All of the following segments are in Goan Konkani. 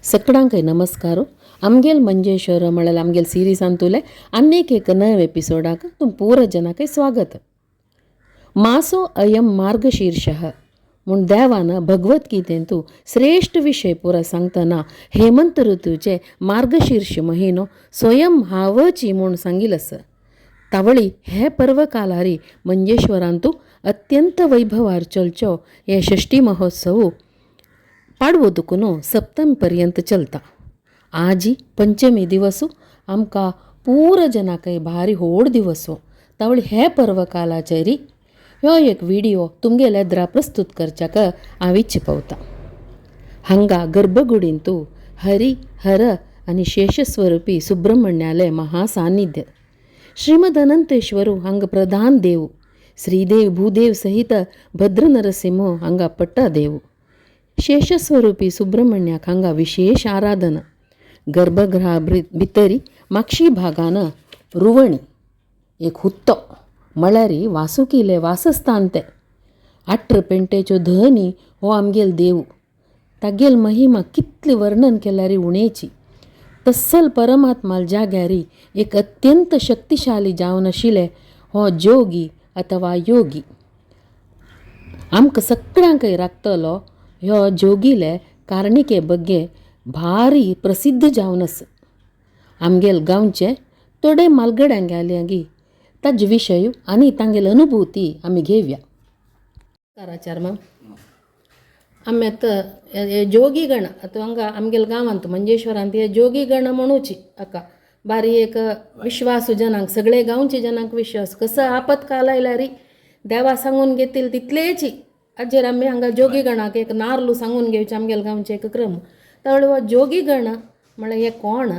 सगळ्यांकय नमस्कार. आमगेल मंजेश्वर म्हळ्यार आमगेल सिरिजांतुले आनीक एक नव एपिसोडाक तुम पूरा जनाकय स्वागत. मासो अयम मार्गशीर्षः म्हूण देवान भगवद्गीतेंतु श्रेश्ठ विशय पुरा सांगतना हेमंत ऋतूचे मार्गशीर्ष महिनो स्वयं हांवची म्हूण सांगिल आसा. तावळी हे पर्वकालारी मंजेश्वरांतु अत्यंत वैभवार चलचो हे षष्ठी महोत्सव पाडवो दुखून सप्तमी पर्यंत चलता. आजी पंचमी दिवस आमकां पूरा जनाकय भारी व्हड दिवस. तावळी हे पर्वकालाचेर ह्यो एक विडियो तुमगेले एदरा प्रस्तूत करच्याक हांव इच्छा पावता. हांगा गर्भगुडींतु हरी हर आनी शेषस्वरुपी सुब्रह्मण्याले महासान्निध्य. श्रीमद अनंतेश्वरू हांगा प्रधान देव, श्रीदेव भूदेव सहित भद्र नरसिंह हांगा पट्टा देव. शेषस्वरुपी सुब्रह्मण्याक हांगा विशेष आराधना. गर्भगृहा भितरी मागशी भागान रुवणी एक हुत्तो म्हळ्यार वासुकीले वासस्थान तें. आट्र पेंटेच्यो धनी हो आमगेल देव. तागेल महिमा कितली वर्णन केल्यार उणेची. तस्सल परमात्माल जाग्यारी एक अत्यंत शक्तिशाली जावन आशिल्ले हो जोगी अथवा योगी आमकां सगळ्यांकय राखतलो. ह्यो जोगीले कारणिके बग्गे भारी प्रसिद्ध जावन आसा. आमगेल गांवचे थोडे मालगड्यांगेले ताजे विशय आनी तांगेली अनुभूती आमी घेवया. काराचार आमी आतां जोगीगण आतां हांगा आमगेले गांवांत मंजेश्वरांत हे जोगीगण म्हणूची हाका बारी एक विश्वास जनांक सगळे गांवचे जनांक विश्वास. कसो आपतकाल आयल्यार देवा सांगून घेतील तितलेची हाजेर आमी हांगा जोगीगणाक एक नार्लू सांगून घेवचे आमगेले गांवचे एक क्रम. तळ हो जोगीगण म्हळ्यार हे कोण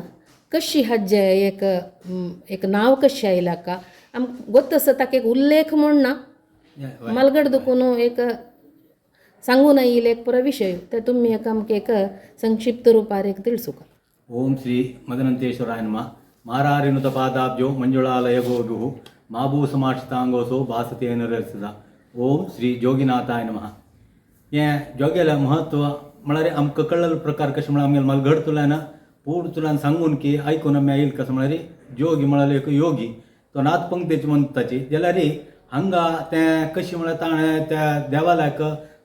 कशी हाजे एक एक नांव कशें आयलें हाका आमकां गोत्त आसा. ताका एक उल्लेख म्हूण ना मालगड दुखून एक सांगून आयिल्ले एक पुरो विशय ते तुमी एक आमकां एक संक्षिप्त रुपार एक तिळसुका. ಓಂ ಶ್ರೀ ಮದನಂತೇಶ್ವರಾಯ ನಮಃ. ಮಾರಾರಿನುತ ಪಾದಾಬ್ಜೋ ಮಂಜುಳಾಲಯ ಗೋಭು ಮಾಭೂ ಸಮಾಶ್ರಿತಾಂಗೋಸೋ ಭಾಸತೆ ನಿರಸಿದ. ಓಂ ಶ್ರೀ जोगीनाथाय नमः. हें जोगेलें म्हत्व म्हळ्यार आमकां कळ्ळेलो प्रकार कशें म्हळ्यार आमगेले मालघड तुल्यान पूर्ण तुल्यान सांगून की आयकून आमी आयल कसं म्हळ्यार जोगी म्हळ्यार एक योगी तो नाथ पंक्तेची म्हणताची जाल्यार हांगा तें कशें म्हळ्यार ताणें त्या देवाल्याक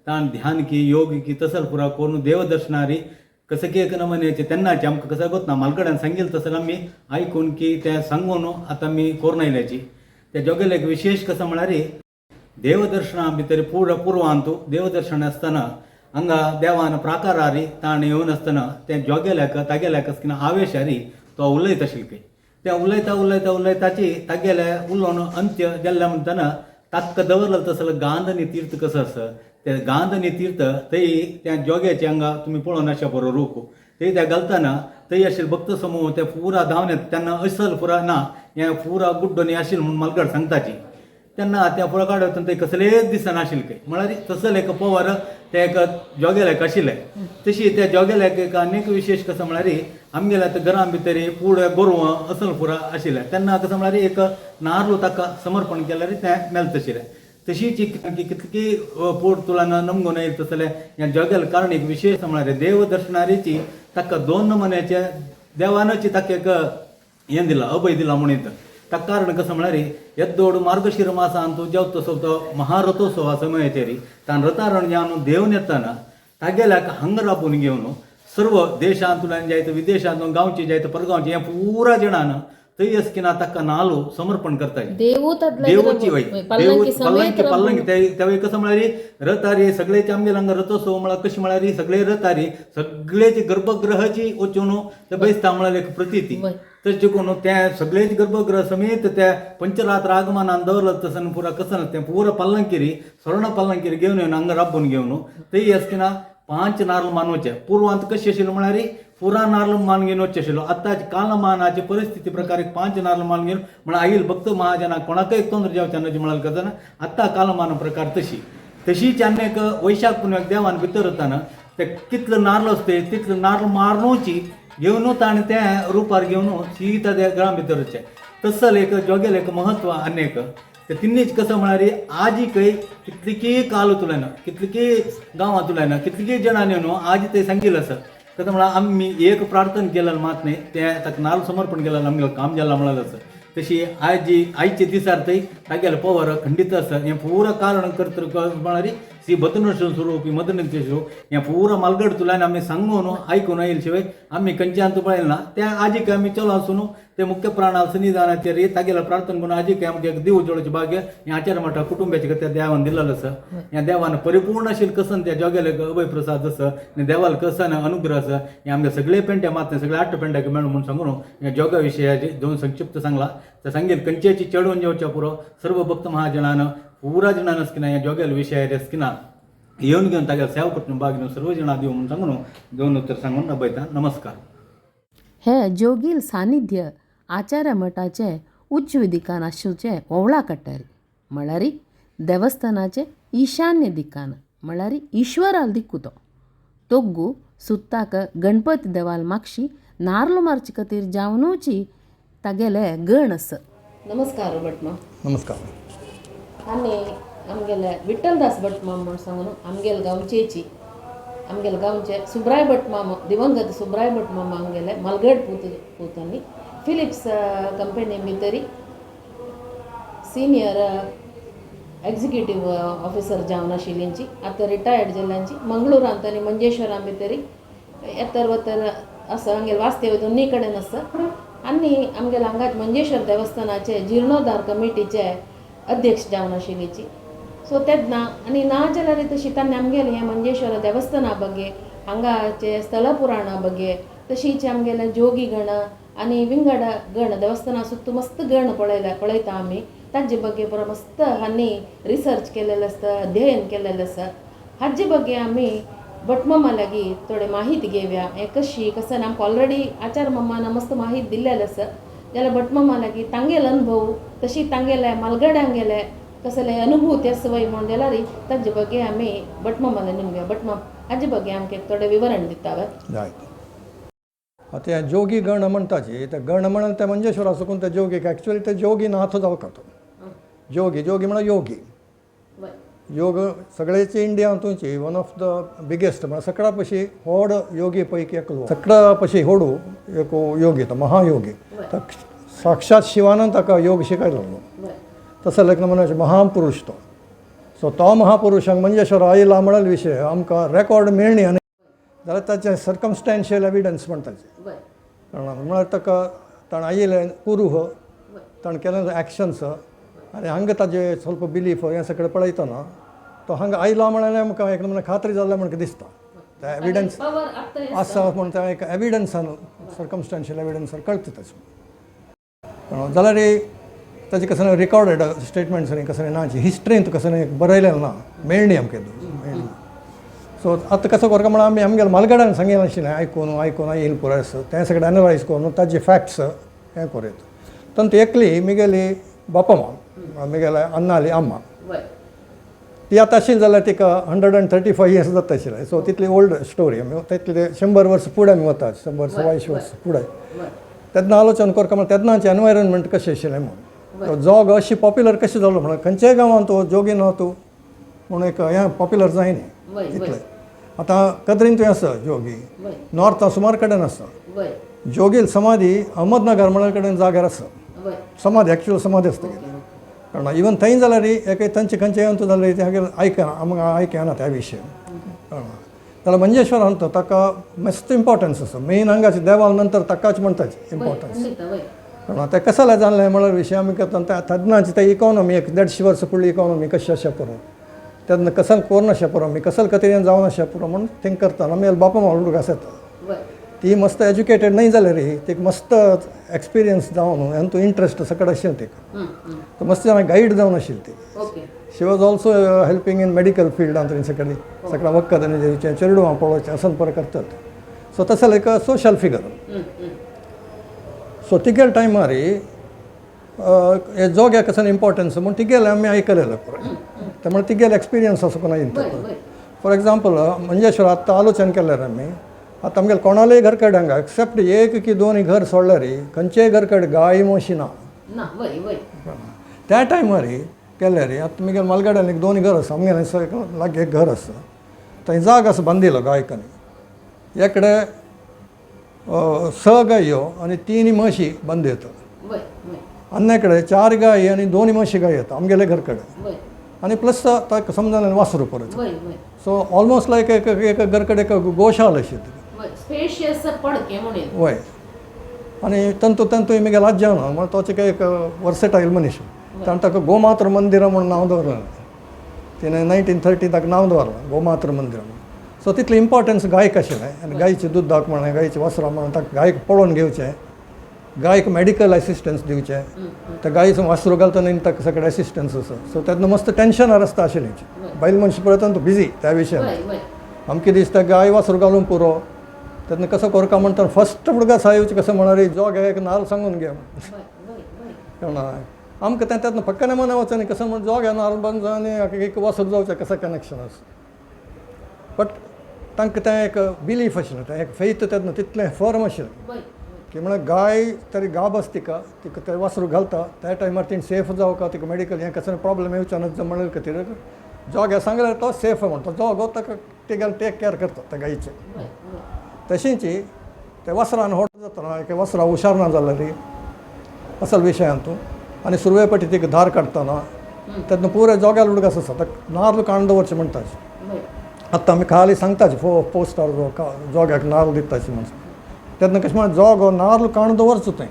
ताणें ध्यान की योग की तसल पुरा करून देवदर्शनारी कसं की एक नमन्याचे तेन्नाचे आमकां कसं गोत ना मालगड्यान सांगील तसं आमी आयकून की तें सांगून आतां आमी करून आयल्याची. त्या जोगेल्याक विशेष कसं म्हळ्यार देवदर्शना भितर पूर्व पुर्वांतु देवदर्शन आसतना हांगा देवान प्राकारारी ताणें येवन आसतना तें जोगेल्याक तागेल्याक कितें आवेशारी तो उलयता आशिल्लो खंय. तें उलयता उलयता उलयताची तागेले उलोवन अंत्य जाल्लें म्हणटना ताका दवरलो तसलो गांधनी तीर्थ कसो आसा ते गांधनी तीर्थ थंय त्या जोग्याचे हांगा तुमी पळोवन आशा बरो रूप थंय त्या घालतना थंय आशिल्ले भक्त समूह ते पुरा धांवन येता तेन्ना असल पुरा ना हें पुरा गुड्डोनी आशिल्लें म्हूण मालगड सांगताची. तेन्ना त्या पुरा काडत थंय कसलेच दिसनाशिल्लें खंय म्हळ्यार तसलें एक पवर ते एक जोगेल्याक आशिल्लें. तशी त्या जोगेल्याक एक आनीक विशेष कसो म्हळ्यार आमगेल्या आतां घरां भितर पूड गोरवां असल पुरा आशिल्लें तेन्ना कसो म्हळ्यार एक नार्ल ताका समर्पण केल्यार तें मेळटा आशिल्लें. तशीच कितकी पोट तुळान नमगून येयले तसलें ह्या जोगेल कारण एक विशेष म्हळ्यार देवदर्शनारीची ताका दोन नमुन्याचे देवानच ताका एक हें दिलां अभय दिलां म्हणून. ताका कारण कसं म्हळ्यार येद्दोड मार्गशीर मासान तूं जेवता तो महारथोत्सव समयाचेर तान रथारण जावन देवन येतना तागेल्याक हांगा राबून घेवन सर्व देशांतल्यान जायत विदेशांतून गांवचे जायत परगांवचे हे पुरा जणान थंय असकिना ताका नालो समर्पण करताले. देवू देवूची वय पल्लंकी पल्लंकी पल्लंकी ते कसं म्हळ्यार रथारी सगळेचे आमगेले हांगा रथोत्सव म्हळ्यार कशें म्हळ्यार सगळे रथारी सगळेचे गर्भगृहाची वचून ते बैसता म्हळ्यार एक प्रतिती. तशें करून ते सगळेच गर्भगृह समेत त्या पंचरात्र आगमनान दवरलं तसं पुरा कसं तें पुरा पल्लंकिरी स्वर्ण पल्लंकिरी घेवन येवन हांगा राबून घेवन थंय असकिना पांच नारळ मानवचे. पूर्वांत कशें आशिल्लें म्हळ्यार पुरा नारळ मान घेवन वचचें आशिल्लो. आतांची कालमानाची परिस्थिती प्रकारे पांच नारळ मान घेवन म्हळ्यार आईल भक्त महाजनाक कोणाकय तोंद्र जेवचें न्हय म्हळ्यार कजना आतां कालमान प्रकार तशी. तशीच आनी एक वैशाख पुनवेक देवान भितर वतना ते कितलो नारळ आसता तितलो नारळ मारनूची घेवन ताणें तें रुपार घेवन सीता त्या घरा भितर वचचें तसल एक जोगेल एक म्हत्व. आनी एक ते तिन्नीच कसं म्हळ्यार आजीकय कितलीकी काल तुलना कितलीकी गांवां तुलना कितलीकी जणांनी न्हू आज ते सांगिल्लें आसा. कसं म्हळ्यार आमी एक प्रार्थना केलें मात न्ही तें ताका नाल्ल समर्पण केलें आमगेलें काम जालां म्हळ्यार आसा. तशी आयज आयचे दिसार थंय तागेलें पवर खंडीत आसा. हें पुरा कारण करता म्हळ्यार श्री बद्रनरसिंह स्वरूपी मदनंतेश्वर हें पुरा मालगड तुल्यान आमी सांगून आयकून आयल शिवाय आमी खंयच्यान पळयलें ना. त्या आजीक आमी चलो आसून ते मुख्य प्राणा सन्निधानाचेर तागेलें प्रार्थना करून आजीक आमकां एक देव जोडचे भाग्य हें आचार्य मठा कुटुंबाचे खातीर देवान दिलेलो आसा. ह्या देवान परिपूर्ण अशें कसन त्या जोगेले अभय प्रसाद आसा आनी देवाल कसन अनुग्रह आसा हें आमगे सगळे पेंटे मात सगळे आठ पेंट्याक मेळूं म्हूण सांगून ह्या जोगा विशयाचे दोन संक्षिप्त सांगला. तर सांगेल खंयच्याची चडोवन जेवच्या पुरो सर्व भक्त महाजनान पुरा जणान स्किना ह्या जोगेल विशयाचे स्किना येवन घेवन तागेले सेवा करतना भाग घेवन सर्व जणां दिवं म्हूण सांगून दोन उत्तर सांगून अभयता. नमस्कार. हे जोगील सानिध्य आचार्य मठाचे उच्च दिकान आसूचे ओवळा कट्टारी म्हळ्यार देवस्थानाचे ईशान्य दिकान म्हळ्यार ईश्वराल दिक्कु तो तोग्गु सुत्ताक गणपती देवाल मागशी नार्ल मारचे खातीर जावनूची तागेले गण आसा. नमस्कार भटमाम. नमस्कार. आनी आमगेले विठ्ठलदास भटमाम म्हूण सांगून आमगेले गांवचेची आमगेले गांवचे सुब्राय भटमाम दिवंगत सुब्राय भटमाम आमगेले मलगड पूत पूतांनी फिलिप्स कंपनी भितरी सिनियर एग्जिक्युटीव ऑफिसर जावन आशिल्ल्यांची आतां रिटायर्ड जाल्ल्यांची मंगळुरांत आनी मंजेश्वरां भितरी येतर वतर आसा. आमगेले वास्तव्य दोन्ही कडेन आसा. आनी आमगेले हांगाच मंजेश्वर देवस्थानाचे जिर्णोद्धार कमिटीचे अध्यक्ष जावन आशिल्लीची. सो तेन्ना आनी ना जाल्यार तशी तांणी आमगेले हें मंजेश्वर देवस्थाना ಬಗ್ಗೆ हांगाचे स्थल पुराणा ಬಗ್ಗೆ तशीच आमगेले जोगी गण आनी विंगड गण देवस्थाना सुत्त मस्त गण पळयला पळयता आमी ताजे ಬಗ್ಗೆ पुरो मस्त हांणी रिसर्च केलेलें आसता, अध्ययन केलेलें आसा. हाजे ಬಗ್ಗೆ आमी भटमामा लागीं थोडे माहिती घेवया. हें कशी कसं आमकां ऑलरेडी आचार मामान मस्त माहिती दिल्लेली आसा जाल्यार भटमामा लागीं तांगेलो अनुभव तशी तांगेले मालगड्यांगेले कसले अनुभूती आसा वय म्हूण जाल्यार ताजे ಬಗ್ಗೆ आमी भटमामाले निमगे. भटमाम हाजे ಬಗ್ಗೆ आमकां थोडें विवरण दिता वे? जायत. आतां हे जोगी गण म्हणटाची ते गण म्हणून ते मंजेश्वरा सुकून ते जोगीक एक्चुअली ते जोगी नाथ जावका तो जोगी जोगी म्हळ्यार योगी योग सगळ्याचे इंडियांत तुमची वन ऑफ the biggest म्हळ्यार सगळ्या पशी व्हड योगी पैकी एकलो सगळ्या पशी होडू एक योगी तो महायोगी. साक्षात शिवानंद ताका योग शिकयलो. तसो लेखन म्हणजे महापुरुष तो. सो तो महापुरुषांक मंजेश्वर आयला म्हळ्यार विशय आमकां रेकॉर्ड मेळणी आनी जाल्यार ताचें सर्कमस्टेन्शियल एविडन्स म्हणटाचे कळ्ळें. म्हळ्यार ताका ताणें आयिल्लें कुरूह ताणें केलें एक्शन्स आनी हांगा ताजें ಸ್ವಲ್ಪ बिलीफ हें सगळें पळयतना तो हांगा आयला म्हळ्यार आमकां एक नमुने खात्री जाल्लें म्हणून दिसता. ते एविडन्स आसा म्हूण तें एक एविडन्सान सर्कमस्टेन्शियल एविडन्सार कळटा ताचो. जाल्यार ताजें कसलें रिकॉर्डेड स्टेटमेंट्स आनी कसलें ना, हिस्ट्रींत कसलें बरयलें ना, मेळणी आमकां मेळणी. सो आतां कसो करता म्हणल्यार आमी आमगेले मालगड्यान सांगिल्लें आशिल्लें आयकून आयकून येयल पुराय तें सगळें एनलायज करून ताजे फॅक्ट्स हें करूं. तातूंत एकली मिगेली बापा माम मिगेले अन्नाली अम्मा ती आतां आशिल्ली जाल्यार तिका 135 इयर्स जाता आशिल्लें. सो तितली ओल्ड स्टोरी आमी तितले 100 वर्स फुडें आमी वता, 100 125 वर्स फुडें. तेन्ना आलोचन करता म्हणल्यार तेन्नाचें एनवायरनमेंट कशें आशिल्लें म्हूण तो जोग अशी पॉप्युलर कशें जालो म्हणल्यार खंयच्याय गांवांत तो जोगी ना तूं म्हूण एक हें पॉप्युलर जायना इतलें. आतां कद्रीन थंय आसा जोगी, नॉर्था सुमार कडेन आसा जोगील समाधी. अहमदनगर म्हळ्यार कडेन जाग्यार आसा समाधी, एक्चुअल समाधी आसता कारण इवन थंय जाल्यार एक तांचे खंयचे येवन जाल्यार ते आयकना आमकां आयकना त्या विशय. जाल्यार मंजेश्वरान तो ताका मस्त इम्पॉर्टन्स आसा. मेन हांगाचे देवाल नंतर ताकाच म्हणटात इम्पॉर्टन्स. कारण ते कसाला जाणलें म्हळ्यार विशय आमी करता तेन्नाची ते इकॉनॉमी एक 150 वर्सां फुडली इकॉनॉमी कशी आसा पुरो तेन्ना कसल कोरनाशा पुरो आमी कसल खातीर जावनाशा पुरो म्हूण थिंक करता. आमी बापा मावडूक आसा ती मस्त एज्युकेटेड न्हय जाल्यार ती मस्त एक्सपिरियन्स जावन आनी तो इंट्रस्ट सगळें आशिल्लें तिका तो मस्त जाणां गायड जावन आशिल्ली ती. She was also helping in medical फिल्डांत सगळीं सगळ्या वखद आनी चेडवां पळोवचें असं बरें करतात. सो तसो एक सोशल फिगर. सो तिगेले टायमार हे जोग्याक कसो इम्पॉर्टन्स म्हूण तिगेलें आमी आयकलेलें पुराय. त्यामुळे तिगेले एक्सपिरियन्स असो कोणा येता. फॉर एग्जाम्पल मंजेश्वर आत्तां आलोचन केल्यार आमी आतां आमगेले कोणालेय घर कडेन हांगा एक्सेप्ट एक की दोन घर सोडल्यार खंयचेय घर कडेन गाय म्हशी ना. त्या टायमार केल्यार आतां मुगेले मालगाड्यान एक दोन घर आसा, आमगेले लागीं एक घर आसा, थंय जाग आसा बांदिल्लो गायकांनी एकडे स गायो आनी 3 म्हशी बंद येता. अन्या कडेन 4 गायी आनी 2 म्हशी गाय येता आमगेले घर कडेन आनी प्लस ताका समजान वासरू परत. सो ऑलमोस्ट लायक एक एक घर कडेन एक गोशाल अशी. वय आनी तंतू तंतू म्हगेलो आज्या न्हू म्हळ्यार तो एक वर्सेटायल मनीस. ताणें ताका गोमात्र मंदिरां म्हणून नांव दवरलें. तिणें 1930 ताका नांव दवरलां गोमात्र मंदिरां म्हणून. सो तितलें इम्पोर्टन्स गायक आशिल्लें आनी गायचें दुदाक म्हणलें गायचें वासरां म्हणून ताका गायक पळोवन घेवचें, गायक मेडिकल एसिस्टन्स दिवचें, त्या गायचो वासरू घालतना ताका सगळें एसिस्टन्स आसा. सो तेन्ना मस्त टेंशनार आसता आशिल्लें. बायल मनशां पळयतना तूं बिजी त्या विशयान. आमकां दिसता गाय वासरू घालूंक पुरो तेन्ना कसो करका म्हणटा फस्ट उडगास येवचें कसो म्हळ्यार जो गायक नाल्ल सांगून घे कळना आमकां तें तेन्ना पक्कने मना वचना कसो म्हण जो घे नाल्ल बंद आनी एक वासरू जावचें कसो कनेक्शन आसा. बट तांकां तें एक बिलीफ आशिल्लें, तें एक फेथ तेन्ना तितलें फर्म आशिल्लें की म्हळ्यार गाय तरी गाब आसा तिका तिका ते वासरू घालता त्या टायमार तिणें सेफ जावका तिका मेडिकल हें कसलें प्रॉब्लम येवचें ना म्हणून खातीर जो घे सांगल्यार तो सेफ म्हणटा जो गो ताका तिगेलो टेक केर करता त्या गायचें. तशेंच ते वासरान होड जातना एक वासरां हुशार ना जाल्यार असल विशयान तूं आनी सुरवे पटी तिका धार काडटना तेन्ना पुराय जोग्याल उडगास आसा ताका नार्ल काडून दवरचें म्हणटा. आतां आमी खाली सांगताची पोस्टार जोग्याक नार्ल दिताची म्हणून तेन्ना कशें म्हण जोगो नार्ल काडून दवरचो थंय.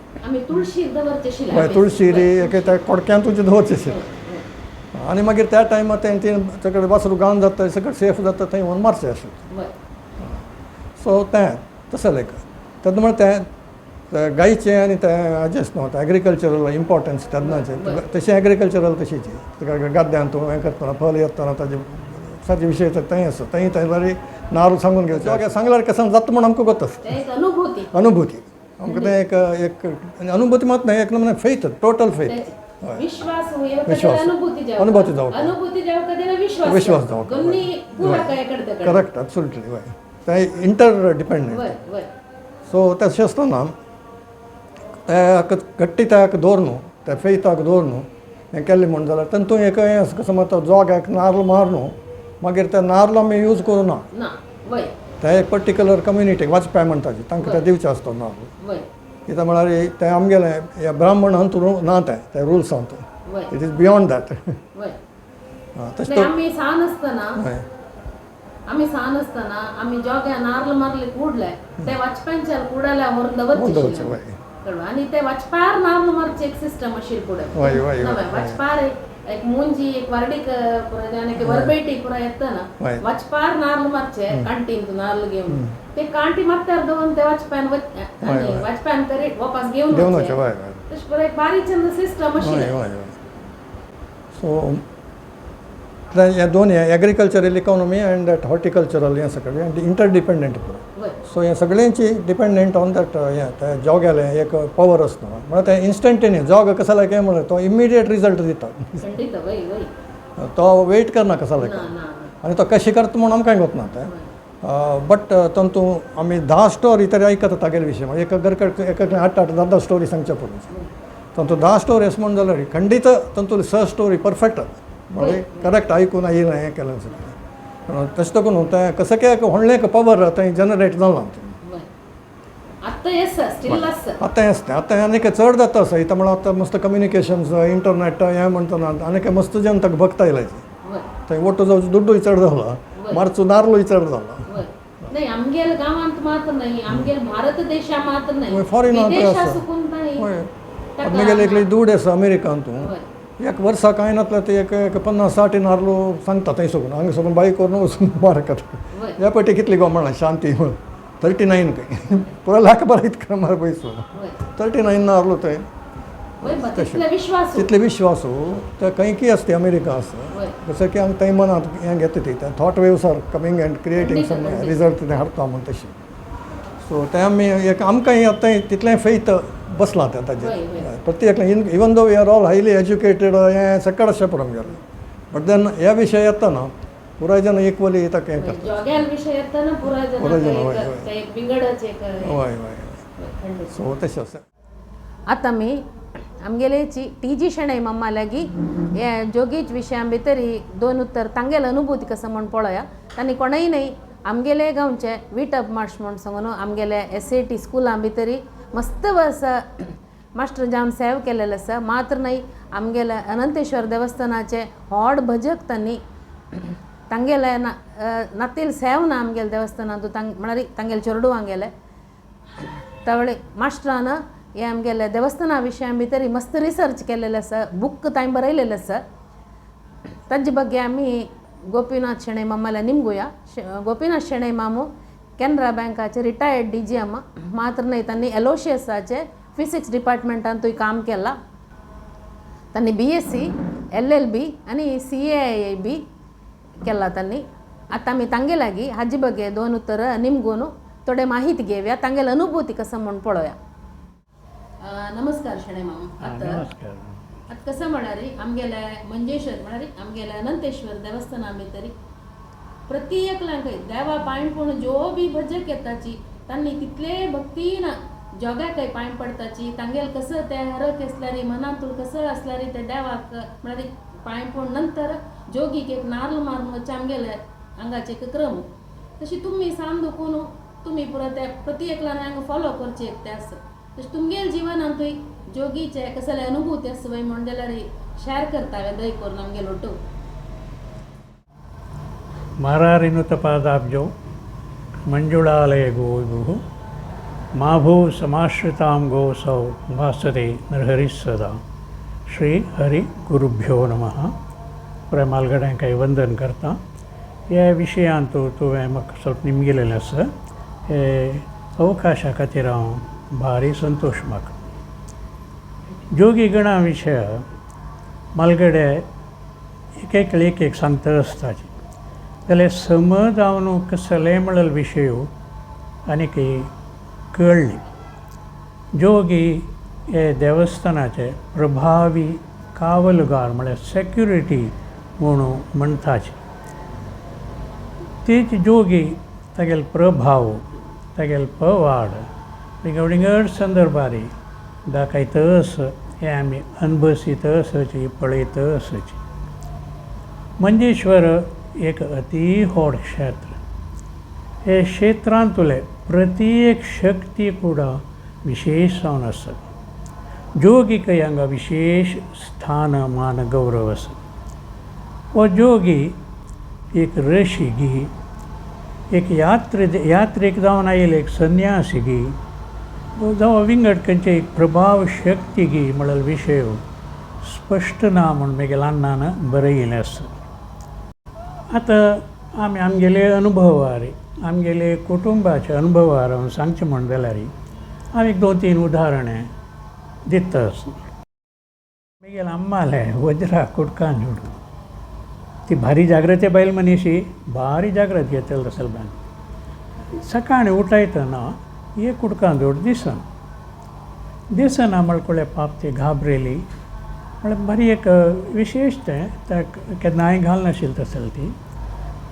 हय तुळशी रे एक त्या कोडक्यांतूच दवरचें आशिल्लें आनी मागीर त्या टायमार तें सगळें वासरू गावन जाता सगळें सेफ जाता थंय व्हरून मारचें आशिल्लें. सो तें तशें लायक तेन्ना म्हळ्यार तें गायचें आनी तें हाजें न्हू एग्रीकल्चरल इम्पोर्टन्स तेन्नाचें तशें एग्रीकल्चरल तशीच गाद्यांत तूं हें करतना फल येतना ताजे सारके विशय थंय आसा थंय थंय नारू सांगून घेवचें सांगल्यार कसो जाता म्हूण आमकां गोत आसा. अनुभूती आमकां तें एक एक अनुभूती मात न्हय एक नमुने फेथ, टोटल फेथ. विश्वास अनुभूती जावप विश्वास जावप करेक्ट एब्सोल्युटली. हय तें इंटर डिपेंडंट. सो तशें आसतना त्या घट्टी त्याक दवर न्हू त्या फेथाक दवर न्हू हें केलें म्हूण जाल्यार तातूंत एक हें आसा कसो म्हणटा जोग्याक नार्ल मार न्हू मागीर ते नार्ल आमी यूज करूं ना ते एक पर्टिक्युलर कम्युनिटीक वाजपेय म्हणटाची तांकां ते दिवचें आसता नार्ल. कित्याक म्हळ्यार तें आमगेलें ह्या ब्राह्मण हातून ना तें ते रुल्स हातून it is beyond that. तशें आमी सान आसतना आमी सान आसतना आमी जोग्या नार्ल मारले ಕೂಡಲೇ ते वाचप्यांच्या कुडाल्या व्हरून दवरचे आनी ते वाचपार नार्ल मारचे एक सिस्टम आशिल्ली फुडें वाचपार एक मुंजी एक वर्डीक पुरा आनी वरबेटी पुरा येतना वाचपार नार्ल मारचे कांटीन नार्ल घेवन ते कांटी मात्यार दवरून ते वाचप्यान वाचप्यान तरी वापस घेवन वचचे तशें पुरा एक बारीक सिस्टम आशिल्लें. सो हे दोन agricultural economy and that horticultural हें सगळें इंटरडिपेंडंट पुरो. सो हें सगळ्यांची डिपेंडंट ऑन that हें ते जोग्यालें एक पवर आसता म्हळ्यार तें इन्स्टंटेनियस जोग कसो लायक हें म्हळ्यार तो इमिडिएट रिजल्ट दिता, तो वेट करना कसो लायक आनी तो कशें करता म्हूण आमकां गोत ना तें. बट तातूंत आमी 10 स्टोरी तरी आयकता तागेले विशय म्हळ्यार एक घर एक 8 8 10 10 स्टोरी सांगच्या पुरो. तातूंत 10 स्टोरी अशें म्हूण जाल्यार खंडीत तातूंत 6 स्टोरी परफेक्ट म्हणजे करेक्ट आयकून येयलें हें केलें सगळें. तशें करून तें कसं काय व्हडलें एक पवर थंय जनरेट जालां. आतां आसता आतां आनीक चड जाता आसा इतां म्हळ्यार आतां मस्त कम्युनिकेशन्स इंटरनेट हें म्हणटना आनीक मस्त जन ताका भक्त आयला थंय ओटो जावचो दुड्डूय चड जाला मारचो नार्लूय चड जाला. नाही आमगेल गांवांत मात्र नाही आमगेल भारत देशा मात्र नाही फॉरेन आमगेले एकली दूड आसा अमेरिकांतू एक वर्सा कांय नातलें ते एक 50-60 नार्लो सांगता थंय सगून हांगा सगून बाईक व्हरून वचून मार करता. ह्या पटी कितली गो म्हणा शांती म्हणून 39 खंय पुरो लाख बरो इतको मार पयसो 39 नार्लो थंय तितले विश्वास ते खंय की आसता अमेरिका आसा जसं की आमकां थंय मनांत हें घेता ती thought waves are coming and creating some result तें हाडटा म्हूण तशें. सो तें आमी एक आमकां आतां तितलें फेथ बसलां तें ताजेर प्रत्येक even though we are all highly educated हें सकळ अशें पळोवंक गेलें बट then ह्या विशय येतना पुराय जन इक्वली ताका हें करता. पुराय जन हय हय हय. सो तशें आसा. आतां आमी आमगेलेची टी जी शणै मम्मा लागीं हे जोगीच विशयां भितर दोन उत्तर तांगेल अनुभूती कसो म्हण पळोवया. तांणी कोणूय न्हय आमगेले गांवचे विटप मार्श म्हूण सांगून आमगेले SAT स्कुलां भितरी मस्त वर्सा मास्टर जावन सेव केलेले आसा. मात्र न्हय आमगेले अनंतेश्वर देवस्थानाचे व्हड भजक तांणी तांगेले नातील सेव ना आमगेले देवस्थानांतू म्हळ्यार तांगेले चेरडुवांगेले तवळे मास्टरान हे आमगेले देवस्थाना विशया भितर मस्त रिसर्च केलेले आसा, बूक तांणी बरयलेले आसा. तांचे ಬಗ್ಗೆ आमी गोपीनाथ शेणै मामाल्या निमगुया. गोपीनाथ शेणै मामू केनरा बँकाचे रिटायर्ड DGM, मात्र न्हय तांणी एलोशियसाचे फिजिक्स डिपार्टमेंटांतूय काम केलां. तांणी BSc, LLB आनी CAIIB केला तांणी. आतां आमी तांगे लागीं हाजे ಬಗ್ಗೆ दोन उतरां निमगून थोडे माहिती घेवया, तांगेले अनुभूती कसं म्हूण पळोवया. नमस्कार शेणै मामा. आतां नमस्कार. आतां कसं म्हळ्यार आमगेले मंजेश्वर म्हळ्यार आमगेले अनंतेश्वर देवस्थाना भितरी प्रति एकल्यांक देवा पांय पडून जो बी भजक येताची तांणी तितले भक्तीन जोगाकय पांय पडताची. तांगेले कसं ते हरक आसल्यार मनांतून कसं आसल्यार ते देवाक म्हळ्यार पांय पडून नंतर जोगीक एक नारल मारून वचचे आमगेले हांगाचे एक क्रम. तशी तुमी सांग दुखून तुमी पुरो ते प्रति एकल्यान हांगा फॉलो करचे एक ते आसा. तशें तुमगेले जिवनांतूय जोगीचे कसले अनुभूती आसा वय म्हण जाल्यार शेअर करता दय करून आमगेलो ಒಟ್ಟು. ಮಾರಾರಿನುತ ಪಾದಾಬ್ಜೋ ಮಂಜುಳಾಲಯ ಗೋವಿಭು ಮಾಭೂ ಸಮಾಶ್ರಿತಾಂ ಗೋಸೌ ಭಾಸತೆ ನರಹರಿಸದಾ. ಶ್ರೀ ಹರಿ ಗುರುಭ್ಯೋ ನಮಃ. पुराय म्हालगड्यांक वंदन करता. ह्या विशयांत तुवें म्हाका ಸ್ವಲ್ಪ निमगिलेलें आसा, हे अवकाशा खातीर हांव भारी संतोश म्हाका. जोगी गणा विशय म्हालगडे एक एक एक एक सांगता आसताचे जाल्यार समज हांव कसले म्हणलेलो विशय आनीक कळ्ळी. जोगी हे देवस्थानाचे प्रभावी कावलगार म्हळ्यार सेक्युरिटी म्हणून म्हणटाचे. तेच जोगी तागेलो प्रभाव तागेलो पवाड विंगड विंगड संदर्भारी दाखयतस हें आमी अनभसीत आसची पळयत आसची. मंजेश्वर एक अती व्हड क्षेत्र. हे क्षेत्रांतले प्रत्येक शक्ती कुडा विशेष जावन आसा. जोगीकय हांगा विशेष स्थान मान गौरव आसा. हो जोगी एक ऋषी गी, एक यात्रेक जावन आयिल्ले एक संन्यासी गी, जावं विंगड खंयचे एक प्रभाव शक्ती गी म्हणलेलो विशय स्पश्ट ना म्हूण म्हगेल्या अण्णान बरयिल्लें आसा. आतां आमी आमगेले अनुभवार आमगेले कुटुंबाचे अनुभवार हांव सांगचें म्हण जाल्यार हांव एक दोन तीन उदाहरणां दिता. म्हगेले अम्मालें वज्रा कुटकान जोडून ती भारी जाग्रत बायल मनीशी, भारी जाग्रत घेतली तसले सकाळीं उठयतना एक कुडकां जोड दिसना दिसना म्हणकुळे पाप ती घाबरेली म्हळ्यार बरी एक विशेश तें ताका केन्नाय घालनाशिल्ली तसली ती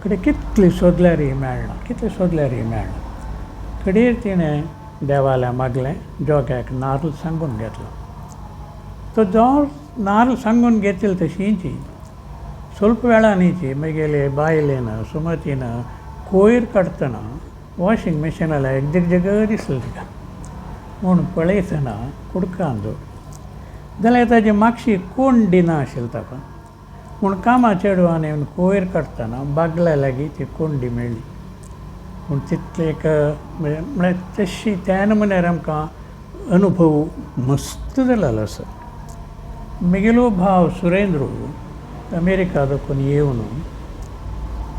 कडेन कितली सोदल्यारय मेळना, कितली सोदल्यारय मेळना. कडेर तिणें देवाल्या मागलें, जोग्याक नारल सांगून घेतलो. तो जो नारल सांगून घेतले तशींची ಸ್ವಲ್ಪ वेळानीची म्हगेले बायलेन सुमतीन कोयर काडटना वॉशिंग मशिनाल्या एक जगजग दिसलें तिका म्हूण पळयतना कुडकांदो जाल्यार ताजी मागशी कोण दिना आशिल्लो ताका म्हूण कामा चेडवान येवन कोयर काडटना बागल्या लागीं ती कोंडी मेळ्ळी. पूण तितले एक म्हळ्यार तशी त्या नमुन्यार आमकां अनुभव मस्त जालेलो आसा. म्हगेलो भाव सुरेंद्र अमेरिका दाखोवन येवन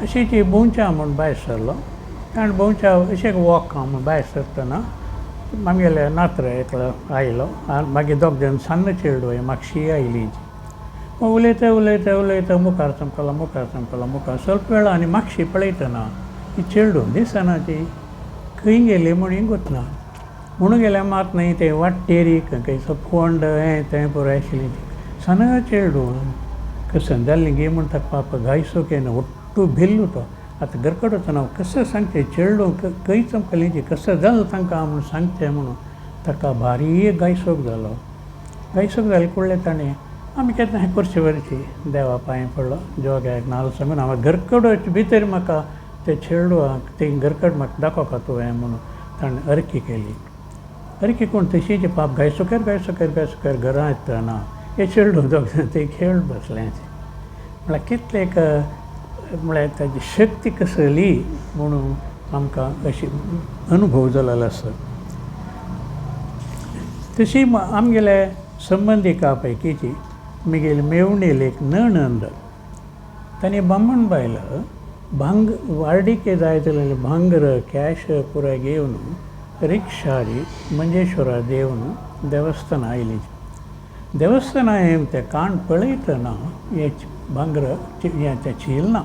अशी ती भोंवच्या म्हूण भायर सरलो. आनी भोंवच्या अशें वॉक म्हूण भायर सरतना आमगेले नात्र एकलो आयलो आनी मागीर दोग जाण सान्न चेडूं मागशी आयली. उलयता उलयता उलयता मुखार चमकलो मुखार चमकलो मुखार ಸ್ವಲ್ಪ वेळा आनी मागशी पळयतना ती चेडूं दिसना, ती खंय गेली म्हूण गोतना म्हणून गेल्यार मात न्हय तें वाटेरी खंयचो फोंड हें तें पुराय आशिल्लें. सान चेडूं कसं जाल्लें गे म्हूण ताका पापा घायसो केन्ना ఒట్టు भिल्लो तो. आतां घरकडेन वचून हांव कसं सांगचें चेडूं खंय चमकलें ती कसं जालें तांकां म्हूण सांगचें म्हणून ताका भारी गायसोक जालो. गायसोक जालें कळ्ळें ताणें आमी केन्ना करचे वरची देवा पांय पडलो, जोग्याक नाल्ल सांगून हांव घरकडे भितर म्हाका ते चेडवाक ते घरकड म्हाका दाखोवका तुवें म्हणून ताणें अर्की केली. अर्की कोण तशीच पाप गायसोकर गायसोकर गायसोकर घरां येतना हे चेडूं दोग जाण ते खेळ बसलें. म्हळ्यार कितले एक म्हळ्यार ताजी शक्ती कसली म्हणून आमकां अशी अनुभव जालेलो आसा. तशी आमगेले संबंदिका पैकीची म्हगेली मेवणेली एक नणंद तांणी बामण बायल भांग वार्डिके जाय जालेले भांगर कॅश पुराय घेवन रिक्षारी मंजेश्वरा देवन देवस्थाना आयली. देवस्थाना येवन तें काण पळयतना हें भांगर हें तें चील ना.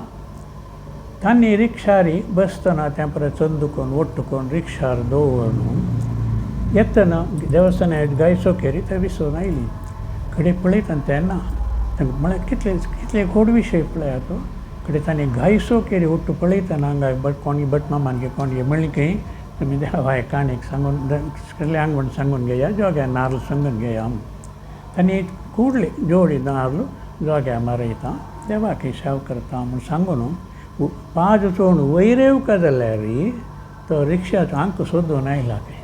तांणी रिक्षारी बसतना तें परत चंदुकोन ओट्टुकोन रिक्षार दवरून येतना देवस्थाना गायचो केरी थंय विसरून आयली. कडे पळयतना तेन्ना तांकां म्हळ्यार कितले कितले गोड विशय पळयात तो. कडे तांणी गायसो केरी ओट्टू पळयतना हांगा बट कोणी भट मामान कोणी म्हणलें की तुमी देवाय काणीक सांगून कसलें आंगवण सांगून घेया जोग्या नार्ल सांगून घेया म्हूण. तांणी कुडले जोडी नार्ल जोग्या मारयता देवाक सेव करता म्हूण सांगून पांच चोवन वयर येवका जाल्यार तो रिक्षाचो आंक सोदून आयला खंय.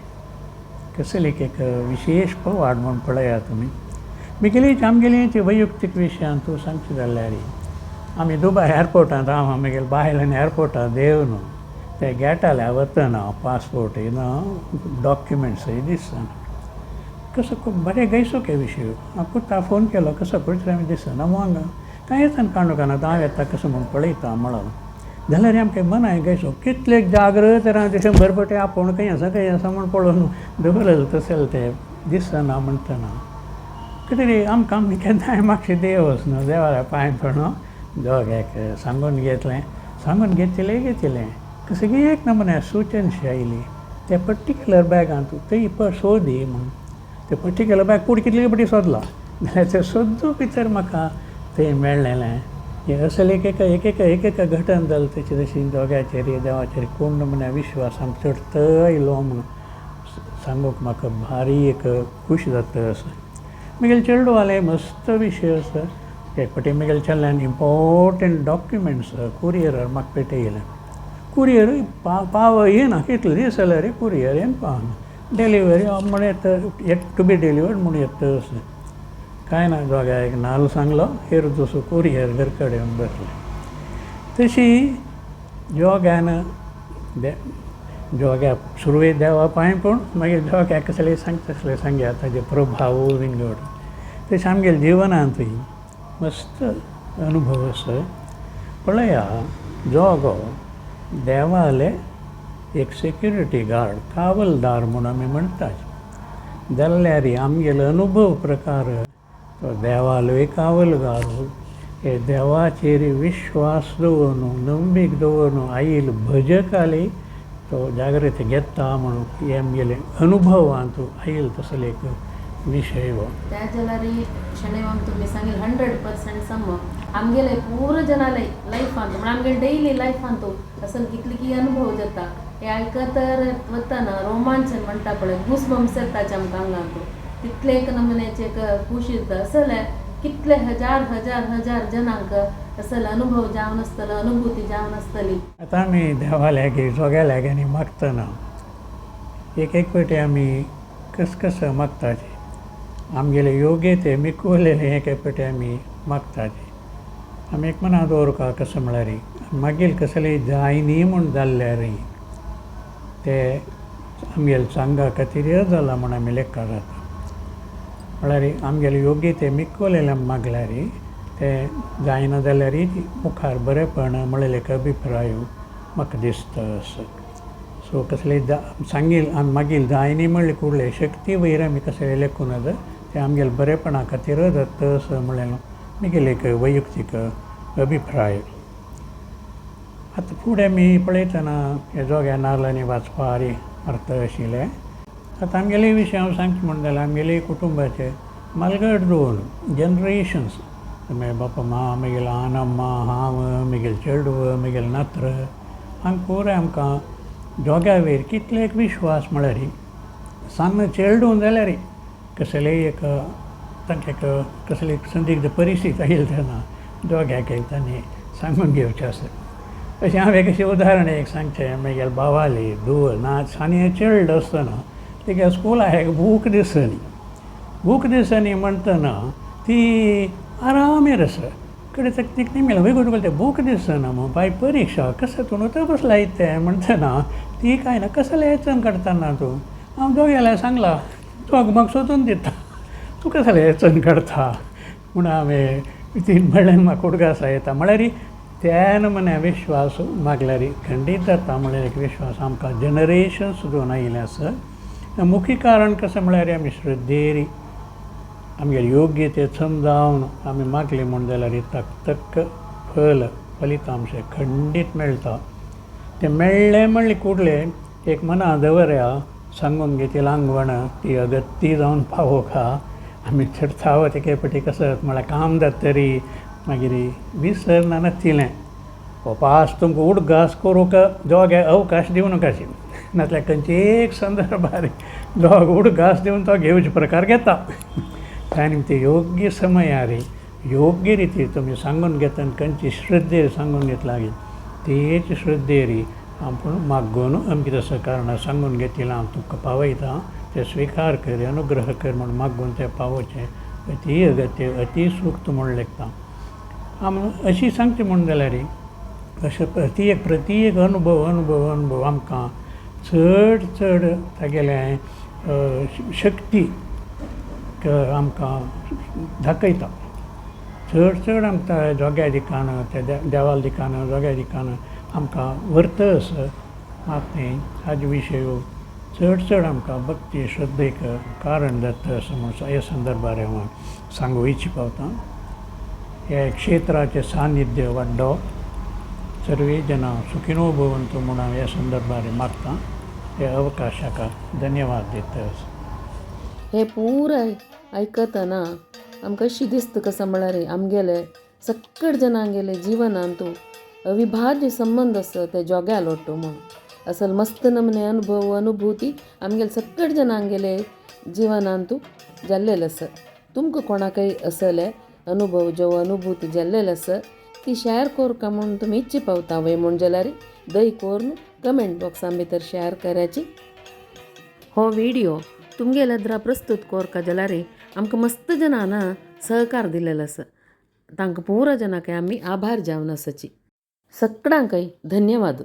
कसली एक विशेश पवाड म्हूण पळयात तुमी. म्हगेली आमगेली ती वैयक्तीक विशयान तूं सांगची जाल्यार आमी दुबाय एअरपोर्टांत हांव म्हगेले बायल आनी एअरपोर्टार देंवन ते गेटाले वतना पासपोर्ट ना डॉक्युमेंट्सय दिसना कसो खूब बरें गैसोके विशय. हांव पुता फोन केलो कसो करता आमी दिसना हांगा कांय येतना काणू काना हांव येता कसो म्हूण पळयता म्हणून जाल्यार आमकां मनाय गैसो कितले जागृत राव 100 पटी आपोवन खंय आसा खंय आसा म्हूण पळोवन दवरलें तशें तें दिसना म्हणटना कितें रे आमकां आमी केन्नाय मातशें देव वचना देवाल्या पांय पडून दोगांक सांगून घेतलें. सांगून घेतिलें घेतिलें कशें की एक नमुन्या सुचनशी आयली त्या पर्टिक्युलर बॅगांत थंय सोदी म्हूण ते पर्टिक्युलर बॅग कूड कितले पटी सोदला जाल्यार तें सोदू भितर म्हाका थंय मेळ्ळेलें. हें असलें एक एक एक एक एक घटन जालें तशी तशी दोगांचेर देवाचेर कोण नमुन्या विश्वास आमकां चडत आयलो म्हणून सांगूंक म्हाका भारी एक खूश जाता असो. म्हगेले चेडवाले मस्त विशय आसा. एक फावटी म्हगेले चल्यान इम्पोर्टंट डॉक्युमेंट्स कुरियरार म्हाका पेटयले. कुरियर पाव येना कितले दीस जाल्यार कुरियर येवन पावना. डिलिव्हरी म्हण येता येट टू बी डिलिवर्ड म्हूण येता अशें कांय ना दोगांय एक नाल्ल सांगलो हेर दुसरो कुरियर घर कडेन येवन बसले. तशी जोग्यान जोग्या सुरवेक देवा पांय पूण मागीर जोग्याक कसलें सांगता तसलें सांगया ताजे प्रभाव विंगड. तशें आमगेले जिवनांतूय मस्त अनुभव आसा. पळया जोगो देवाले एक सेक्युरिटी गार्ड कावलदार म्हूण आमी म्हणटात जाल्यार आमगेलो अनुभव प्रकार तो देवालोय कावलगार हे देवाचेर विश्वास दवरून नंबीक दवरून आयल भजकाली तो जागृती घेता म्हणून हे आमगेले अनुभवांत आयल तसलो एक विशय हो. त्या जाल्यार शणैमाम तुमी सांगेल 100% सम आमगेले पूरा जनाले लायफांत म्हण आमगेले डेली लायफांत असो कितले की अनुभव जाता हे आयकत वतना रोमांचन म्हणटा पळय गूस बम्स येताचे आमकां आंगांत तितले एक नमुन्याचे एक खुशी दिता. असले कितले हजार हजार हजार जनांक असले अनुभव जावन आसतलो अनुभूती जावन आसतली. आतां आमी देवा लागीं जोग्या लागीं मागतना एक एक फावटी आमी कस कस मागताचे आमगेले योग्य ते मिकवलेले एक एक फावटी आमी मागताचे. आमी एक मना दवरपा कसो म्हळ्यार मागीर कसले जाय न्ही म्हूण जाल्ल्यार ते आमगेले सांगा खातीर जाला म्हूण आमी लेखा जाता. म्हळ्यार आमगेले योग्य ते मिकवलेले मागल्यार ते जायना जाल्यार मुखार बरेपण म्हळ्ळें एक अभिप्राय म्हाका दिसता असो. सो कसले सांगील आमी मागीर जाय न्ही म्हणले कुडले शक्ती वयर आमी कसले लेखून ते आमगेले बरेपणा खातीर जाता असो म्हणलें म्हगेले एक वैयक्तीक अभिप्राय. आतां फुडें आमी पळयतना हे जोग्या नाल्लांनी वाचपा अर्थ आशिल्लें. आतां आमगेले विशय हांव सांगचें म्हण जाल्यार आमगेले कुटुंबाचे मालगड दोन जनरेशन्स मागीर बापा मा मागीर आनम्मा हांव मागीर चेडव मागीर नात्र हांगा पुराय आमकां जोग्या वयर कितले एक विश्वास म्हळ्यार सान्न चेडूं जाल्यार कसलेय एक तांकां एक कसली संदिग्ध परिस्थिती आयली तेन्ना जोग्याक तांणी सांगून घेवचें आसा. अशें हांवें कशें उदाहरण एक सांगचें, मागीर बावाली धूव ना सानी चेल्ड आसतना तिगे स्कुला एक बूक दिसनी, बूक दिसनी म्हणटना ती आरामेर आसा कडे तिका निमेल वय तुका तें बूक दिसना मग बाय परिक्षा कसं तूं तपस लायत तें म्हणटना ती काय ना कसलें येचन काडटना तूं हांव दोगेल्या सांगला दोग म्हाका सोदून दिता तूं कसलें येचन काडटा म्हूण हांवें ती म्हणलें म्हाका उडगासा येता म्हळ्यार त्यान मने विश्वास मागल्यार खंडीत जाता म्हळ्यार एक विश्वास आमकां जनरेशन्स सुद्दां आयिल्लें आसा. मुख्य कारण कशें म्हळ्यार आमी श्रद्धेरी आमगे योग्य ते समजावन आमी मागले म्हूण जाल्यार तक फल फलितांश खंडीत मेळटा. तें मेळ्ळें म्हणलें कुडलें एक मना दवरया सांगून घेतिल्लें आंगवण ती अगत्ती जावन पावोका आमी चडताव तेके पटी कसत म्हळ्यार काम जातरी मागीर विसरना नातिलें उपास तुमकां उडगास करूंक दोगे अवकाश दिवं नाकाशी नातल्यार खंयचे एक संदर्भार दोग उडगास दिवन तो घेवचे प्रकार घेता. त्या निमती योग्य समयार योग्य रिती तुमी सांगून घेता आनी खंयची श्रद्धेर सांगून घेतला तेच श्रद्धेरी आपूण मागून अमकें तसो कारणां सांगून घेतिल्लें हांव तुमकां पावयता तें स्विकार कर अनुग्रह कर म्हूण मागून तें पावोवचें अती अगत्य अती सुक्त म्हूण लेखता. आम अशी सांगची म्हूण जाल्यार अशें प्रती एक प्रती एक अनुभव अनुभव अनुभव आमकां चड चड तागेलें शक्ती आमकां दाखयता. चड चड आमकां जोग्या दिकान त्या देवाल दिकान जोग्या दिकान आमकां व्हरतस मात तें हाजे विशय चड चड आमकां भक्ती श्रद्धेक कारण जाता असो म्हूण ह्या संदर्भार हांव सांगू इच्छी पावता. ह्या क्षेत्राचें सानिध्य वाडो सर्वे जना सुखिनो भवन्तु म्हूण हांव ह्या संदर्भार मागता. ह्या अवकाशाक धन्यवाद दिता. हे पुराय आयकतना आमकां अशी दिसता कसं म्हळ्यार आमगेले सक्कड जनांगेले जिवनांतू अविभाज्य संबंद आसा ते जोग्या लोटो म्हूण असल मस्त नमने अनुभव अनुभूती आमगेले सक्कड जनांगेले जिवनांतू जाल्लेले आसा. तुमकां कोणाकय असले अनुभव जो अनुभूती जाल्लेले आसा ती शेअर कोरका म्हूण तुमी इच्छी पावता वय म्हूण जाल्यार दय कोरून कमेंट बॉक्सान भितर शेअर कराची. हो व्हिडिओ तुमगेले द्रा प्रस्तुत कोरका जाल्यार आमकां मस्त जनान सहकार दिलेलो आसा. तांकां पुरा जनांक आमी आभार जावन आसाची. सगळ्यांकय धन्यवाद.